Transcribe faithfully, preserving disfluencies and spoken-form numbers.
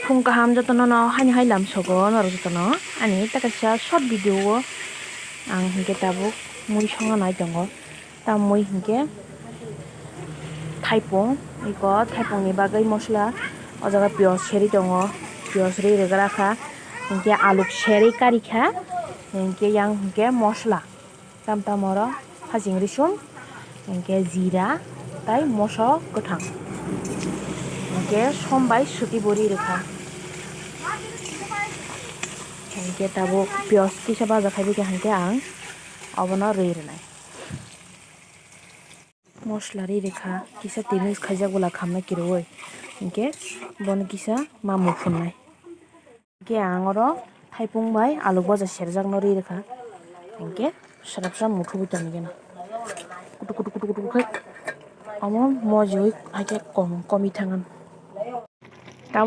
Phung kaham jotono no haini hai lam sogo norok jotono ani ta kaisa short video o ang hinkhe tabuk mui songna nai tongo. Tamoni hinkhe thaipung, iko thaipungni bagwi mosla o jaga piyaj serwi tongo, piyaj rwi rwgra kha, hinkhe aluk serwi kari kha, hinkhe yang hinkhe mosla tam tam oro hajing risum, hinkhe jira tai moso kwthang, hinkhe som bai suti bo rwi rwkha, hinkhe tabuk piyaj kisa baja khai bikha hinkhe ang obono rwi rwnai. Mosla rwi rwkha, kisa twi mix khaijak bwla khamna kirui. Hinkhe bono kisa mamung phunnai. Hinkhe ang oro thaipung bai aluk baja serjakno rwi rwkha. Hinkhe swrapsa muthubwi tongwi gana. Kutuk kutuk kutuk kutuk khe omo mojiui haikhe kom, komwi thangano.